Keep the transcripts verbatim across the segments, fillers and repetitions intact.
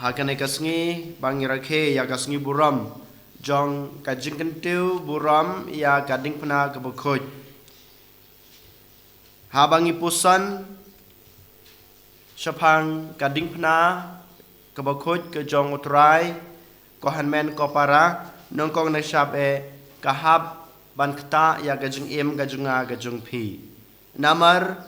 Ha kane ka sngi ba ngi rakhe ïa ka sngi burom jong ka jingkyntiew burom ïa ka diengphna kaba khuid. Haba ngi puson shaphang ka diengphna kaba khuid ka jong U Trai, ko hynmen ko para, nyngkong nyngshap eh ka hap ban ktah ïa ka jingim ka jong nga ka jong phi. Namar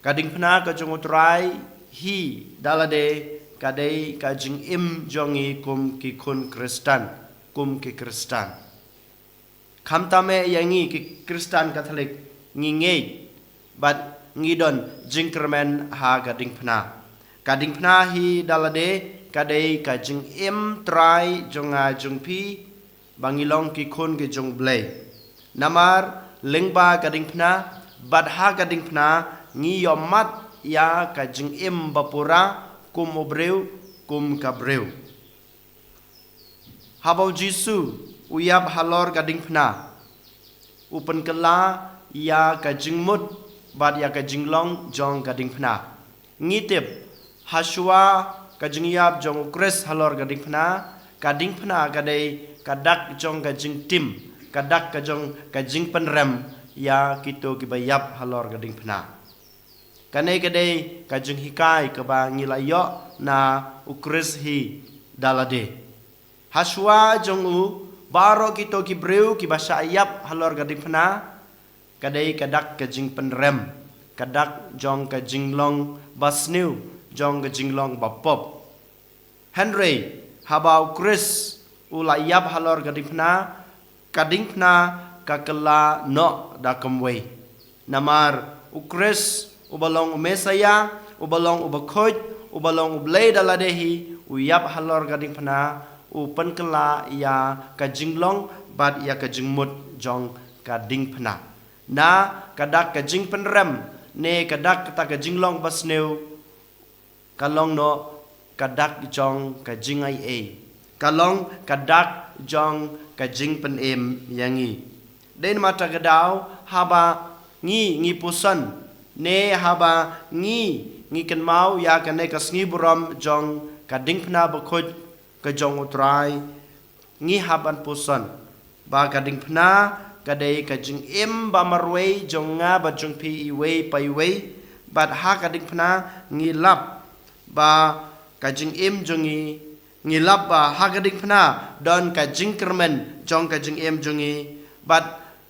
ka diengphna ka jong U Trai hi da lade ka dei ka jingim jong ngi kum ki khun Khristan, kum ki Khristan. Khamtam eh ïa ngi ki Khristan Katholik ngi ngeit bad ngi don jingkyrmen ha ka diengphna. Ka diengphna hi da lade ka dei ka jingim trai jong nga jong phi ba ngi long ki khun ki jong U Blei. Namar lyngba ka diengphna bad ha ka diengphna ngi ïohmad ïa ka jingim ba pura kum u briew kum ka briew. Haba U Jisu u ïap halor ka diengphna, u pynkylla ïa ka jingmut bad ïa ka jinglong jong ka diengphna. Ngi tip, hashwa ka jingïap jong U Khrist halor ka diengphna, ka diengphna ka dei ka dak jong ka jingtim, ka dak ka jong ka jingpynrem ïa kito kiba ïap halor ka diengphna. Kane ka dei ka jinghikai kaba ngi la ïoh na U Khrist hi da lade. Hashwa jong u, baroh kito ki briew kiba shah ïap halor ka diengphna, ka dei ka dak ka jingpynrem, ka dak jong ka jinglong basniew, jong ka jinglong bapop. Hynrei haba U Khrist u la ïap halor ka diengphna, ka diengphna ka kylla noh da kumwei. Namar U Khrist uba long U Messaïah, uba long uba khuid, uba long U Blei da lade hi, u ïap halor ka diengphna, u pynkylla ïa ka jinglong bad ïa ka jingmut jong ka diengphna. Na ka dak ka jingpynrem ne ka dak kata ka jinglong basniew, ka long noh ka dak jong ka jingaiei, ka long ka dak jong ka jingpynim ïa ngi. Dei namar kata ka daw haba ngi ngi puson ne haba ngi ngi kynmaw ïa kane ka sngi burom jong ka diengphna bakhuid ka jong U Trai, ngi hap ban puson ba ka diengphna ka dei ka jingim ba marwei jong nga bad jong phi iwei pa iwei, bad ha ka diengphna ngi lap ba ka jingim jong ngi, ngi lap ba ha ka diengphna don ka jingkyrmen jong ka jingim jong ngi, bad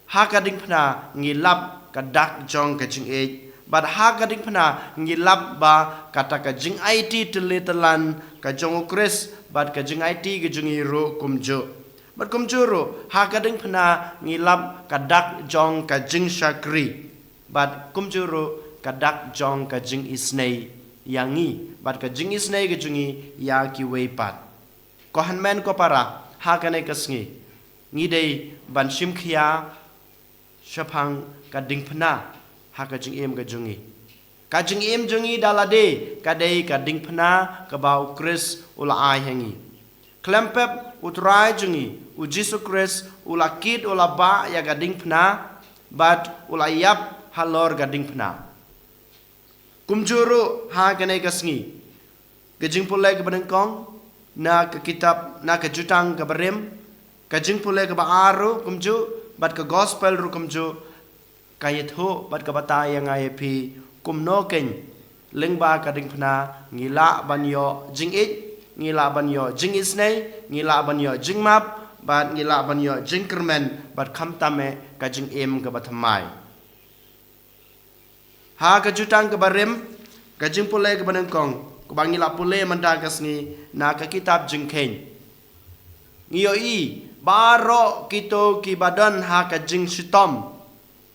ha ka diengphna ngi lap ka dak jong ka jingïeit, bad ha ka diengphna ngi lap ba kata ka jingaiti tylli tyllan ka jong U Khrist bad ka jingaiti ka jong ngi ruh kumjuh. Bad kumjuh ruh ha ka diengphna ngi lap ka dak jong ka jingshakri, bad kumjuh ruh ka dak jong ka jingisynei ïa ngi bad ka jingisynei ka jong ngi ïa kiwei pat. Ko hynmen ko para, ha kane ka sngi ngi dei ban shim khia shaphang ka diengphna ha ka jingim ka jong ngi. Ka jingim jong ngi da lade ka dei ka diengphna kaba U Khrist u la ai ha ngi. Khlem pep U Trai jong ngi U Jisu Khrist u la kit, u la bah ïa ka diengphna bad u la ïap halor ka diengphna. Kumjuh ruh ha kane ka sngi, ka jingpule kaba nyngkong na ka kitab, na ka Jutang kaba rim, ka jingpule kaba ar ruh kumjuh, bad ka gospel ruh kumjuh, ka ïathuh bad ka batai ïa nga ïa phi kumno keiñ lyngba ka diengphna ngi lah ban ïoh jingïeit, ngi lah ban ïoh jingisynei, ngi lah ban ïoh jingmap, bad ngi lah ban ïoh jingkyrmen, bad khamtam eh ka jingim kaba thymmai. Ha ka Jutang kaba rim, ka jingpule kaba nyngkong kaba ngi la pule mynta ka sngi na ka kitab Jingkheiñ, ngi ïohi baroh kito kiba don ha ka jingshitom,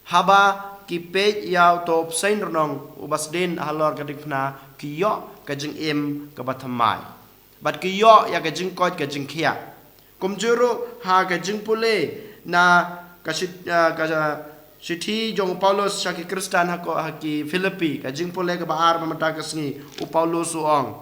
haba ki peit ïa uto u bseiñ rnong uba sdien halor ka diengphna, ki ïoh ka jingim kaba thymmai bad ki ïoh ïa ka jingkoit ka jingkhiah. Kumjuh ruh ha ka jingpule na ka shit-, ah, ka shithi jong u Paulus sha ki Khristan ha ko, ha ki Philippi, ka jingpule kaba ar mynta ka sngi, u Paulus u ong,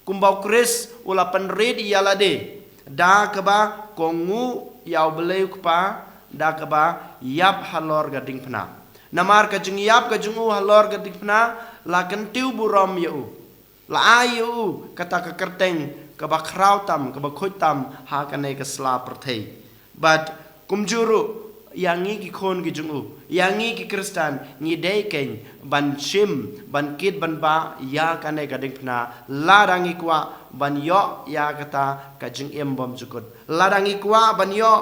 kumba U Khrist u la pynrit ïa lade, da kaba kohnguh ïa U Blei U Kpa, da kaba ïap halor ka diengphna. Namar ka jingïap ka jong u halor ka diengphna la kyntiew burom ïa u. La ai ïa u kata ka kyrteng kaba khraw tam, kaba khuid tam ha kane ka sla pyrthei. Bad kumjuh ruh ïa ngi ki khun ki jong u, ïa ngi ki Khristan, ngi dei kein ban shim, ban kit ban bah ïa kane ka diengphna, lada ngi kwah ban ïoh ïa kata ka jingim bymjukut. Lada ngi kwah ban ïoh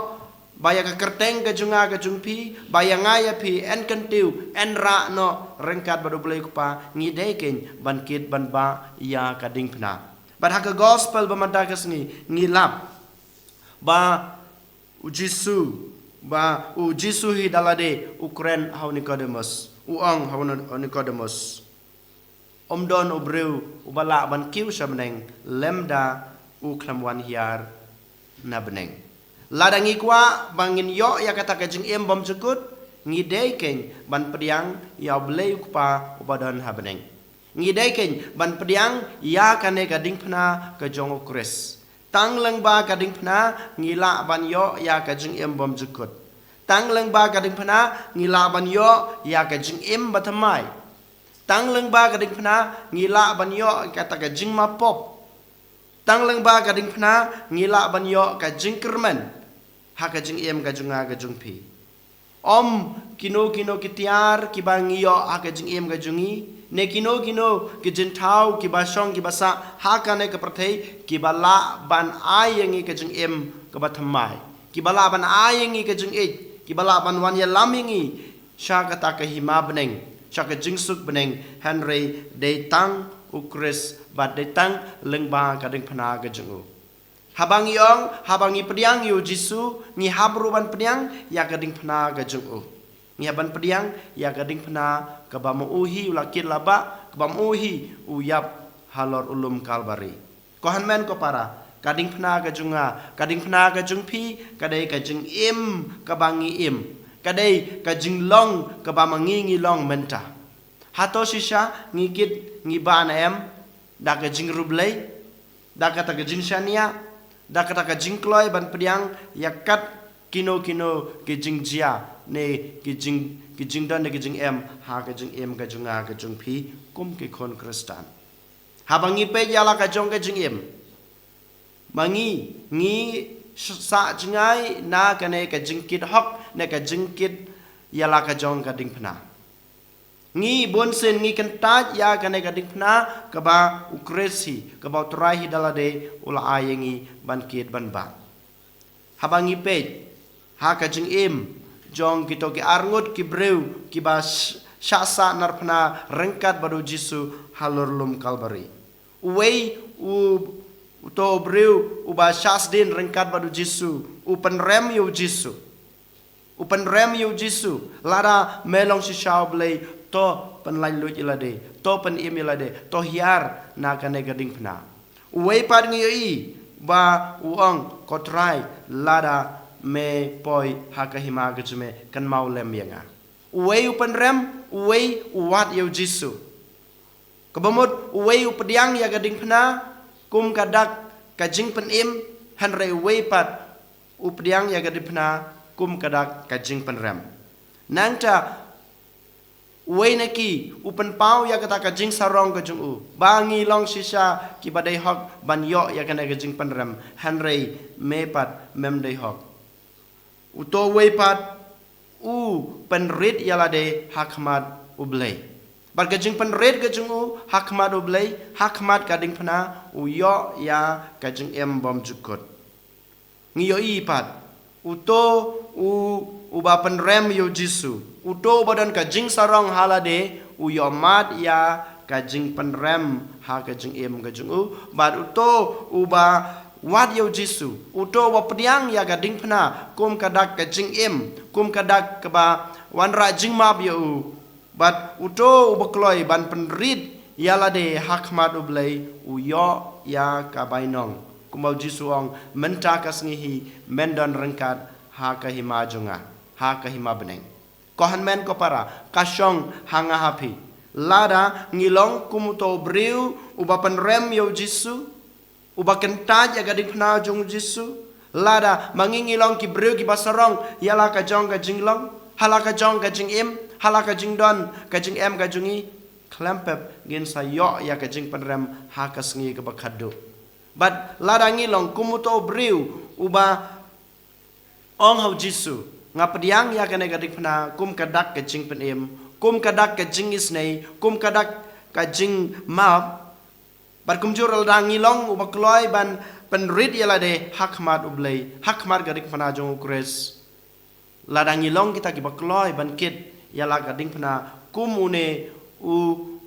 ba ïa ka kyrteng ka jong nga ka jong phi, ba ïa nga ïa phi yn kyntiew, yn rah noh ryngkat bad U Blei U Kpa, ngi dei kein ban kit ban bah ïa ka diengphna. Bad ha ka gospel ba mynta ka sngi ngi lap ba u Jisu, ba u Jisu hi da lade u kren ha u Nikodemus, u ong ha u Nikodemus, ym don u briew uba lah ban kiew sha bneng lymda u khlem wan hiar na bneng. Lada ngi kwah ba ngin ïoh ïa kata ka jingim bymjukut, ngi dei kein ban pdiang ïa U Blei U Kpa uba don ha bneng. Ngi dei kein ban pdiang ïa kane ka diengphna ka jong u Khrist. Tang lyngba ka diengphna ngi lah ban ïoh ïa ka jingim bymjukut. Tang lyngba ka diengphna ngi lah ban ïoh ïa ka jingim bathymmai. Tang lyngba ka diengphna ngi lah ban ïoh kata ka jingmap pop. Tang lyngba ka diengphna ngi lah ban ïoh ka jingkyrmen ha ka jingim ka jong nga ka jong phi. Ym kino kino ki tiar kiba ngi ïoh ha ka jingim ka jong ngi, ne kino kino ki jingthaw kiba shong kiba sah ha kane ka pyrthei kiba lah ban ai ïa ngi ka jingim kaba thymmai, kiba lah ban ai ïa ngi ka jingïeit, kiba lah ban wan ïalam ïa ngi sha kata ka hima bneng, sha ka jingsuk bneng. Hynrei dei tang u Khrist bad dei tang lyngba ka diengphna ka jong u. Haba ngi ong, haba ngi pdiang ïa u Jisu, ngi hap ruh ban pdiang ïa ka diengphna ka jong u. Ngi hap ban pdiang ïa ka diengphna kaba ma u hi u la kit la bah, kaba ma u hi u ïap halor u lum Kalbari. Ko hynmen ko para, ka diengphna ka jong nga, ka diengphna ka jong phi, ka dei ka jingim kaba ngi im, ka dei ka jinglong kaba ma ngi ngi long mynta. Hato shisha ngi kit ngi bah ne em da ka jingriewblei, da kata ka jingshaniah, da kata ka jingkloi ban pdiang ïa kat kino kino ki jingjia ne ki jing, ki jingdon ne ki jingem ha ka jingim ka jong nga ka jong phi kum ki khun Khristan. Haba ngi peit ïa la ka jong ka jingim, ma ngi ngi sah jngai na kane ka jingkit hok ne ka jingkit ïa la ka jong ka diengphna. Ngi bunsien ngi kyntait ïa kane ka diengphna kaba u Khrist hi, kaba u Trai hi da lade u la ai ïa ngi ban kit ban bah. Haba ngi peit ha ka jingim jong kito ki arngut ki briew kiba sh-, shah sah narphna ryngkat bad u Jisu halor lum Kalbari. Uwei u, uto u briew uba shah sdien ryngkat bad u Jisu, u pynrem ïa u Jisu. U pynrem ïa u Jisu, lada me long shisha u Blei, to pynlait luid ïa lade, to pynim ïa lade, to hiar na kane ka diengphna. Uwei pat ngi ïohi ba u ong, ko Trai, lada me poi ha ka hima ka jong me, kynmaw lem ïa nga. Uwei u pynrem, uwei u wad ïa u Jisu. Kaba mut uwei u pdiang ïa ka diengphna kum ka dak ka jingpynim, hynrei uwei pat u pdiang ïa ka diengphna kum ka dak ka jingpynrem. Nangta uwei na ki u pynpaw ïa kata ka jingsarong ka jong u, ba ngi long shisha kiba dei hok ban ïoh ïa kane ka jingpynrem, hynrei me pat mem dei hok. Uto uwei pat u pynrit ïa lade ha khmat u Blei. Bad ka jingpynrit ka jong u ha khmat u Blei, ha khmat ka diengphna, u ïoh ïa ka jingim bymjukut. Ngi ïohi pat uto u, uba pynrem ïa u Jisu, uto uba don ka jingsarong ha lade, u ïoh mad ïa ka jingpynrem ha ka jingim ka jong u. Bad uto uba wad ïa u Jisu, uto uba pdiang ïa ka diengphna kum ka dak ka jingim, kum ka dak kaba wanrah jingmap ïa u, bad uto uba kloi ban pynrit ïa lade ha khmat u Blei, u ïoh ïa ka bainong. Kumba u Jisu u ong, mynta ka sngi hi men don ryngkat ha ka hima jong nga, ha ka hima bneng. Ko hynmen ko para, ka shong ha nga ha phi. Lada ngi long kum uto u briew uba pynrem ïa u Jisu, uba kyntait ïa ka diengphna jong u Jisu. Lada ma ngi ngi long ki briew kiba sarong ïa la ka jong ka jinglong, ha la ka jong ka jingim, ha la ka jingdon ka jingem ka jong ngi. khlem pep ngin sa ïoh ïa ka jingpynrem ha ka sngi kaba khatduh. Bad lada ngi long kum uto u briew uba ong ha u Jisu, nga pdiang ïa kane ka dingphna kum ka dak ka jingpynim, kum ka dak ka jingisynei, kum ka dak ka jingmap. Bad kumjuh lada ngi long uba kloi ban pynrit ïa lade ha khmat U Blei, ha khmat ka dingphna jong u Khrist. Lada ngi long kita kiba kloi ban kit ïa la ka dingphna kum une u,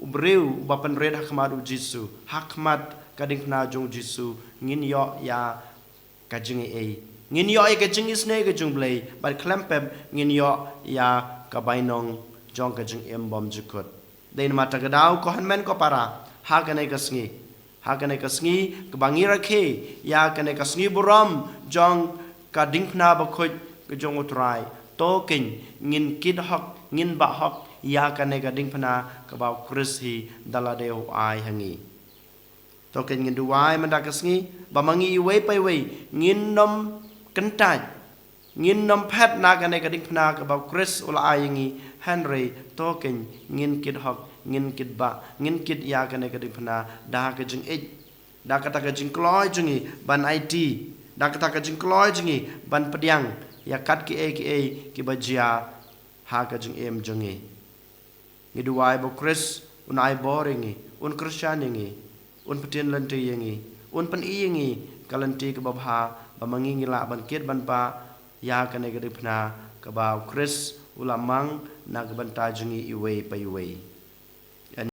u briew uba pynrit ha khmat u Jisu, ha khmat ka dingphna jong u Jisu, ngin ïoh ïa ka jingaiei. Ngin ïoh ïa ka jingisynei ka jong U Blei, bad khlem pep ngin ïoh ïa ka bainong jong ka jingim bymjukut. Dei namar kata ka daw ko hynmen ko para, ha kane ka sngi, ha kane ka sngi kaba ngi rakhe ïa kane ka sngi burom jong ka dingphna bakhuid ka jong u Trai, to kein ngin kit hok, ngin bah hok ïa kane ka dingphna kaba u Khrist hi da lade u ai ha ngi. To kein ngin duwai mynta ka sngi ba ma ngi iwei pa iwei ngin nym kyntait, ngin nym phet na kane ka dingphna kaba u Khrist u la ai ïa ngi. Hynrei to kein ngin kit hok, ngin kit bah, ngin kit ïa kane ka dingphna da ka jingïeit, da kata ka jingkloi jong ngi ban aiti, da kata ka jingkloi jong ngi ban pdiang ïa kat kiei kiei kiba jia ha ka jingim jong ngi. Ngi duwai ba u Khrist un ai bor ïa ngi, un kyrshan ïa ngi, un pyntip lynti ïa ngi, un pyni ïa ngi ka lynti kaba bha, ba ma ngi ngi lah ban kit ban bah ïa kane ka dingphna kaba u Khrist u la mang na ka bynta jong ngi iwei pa iwei.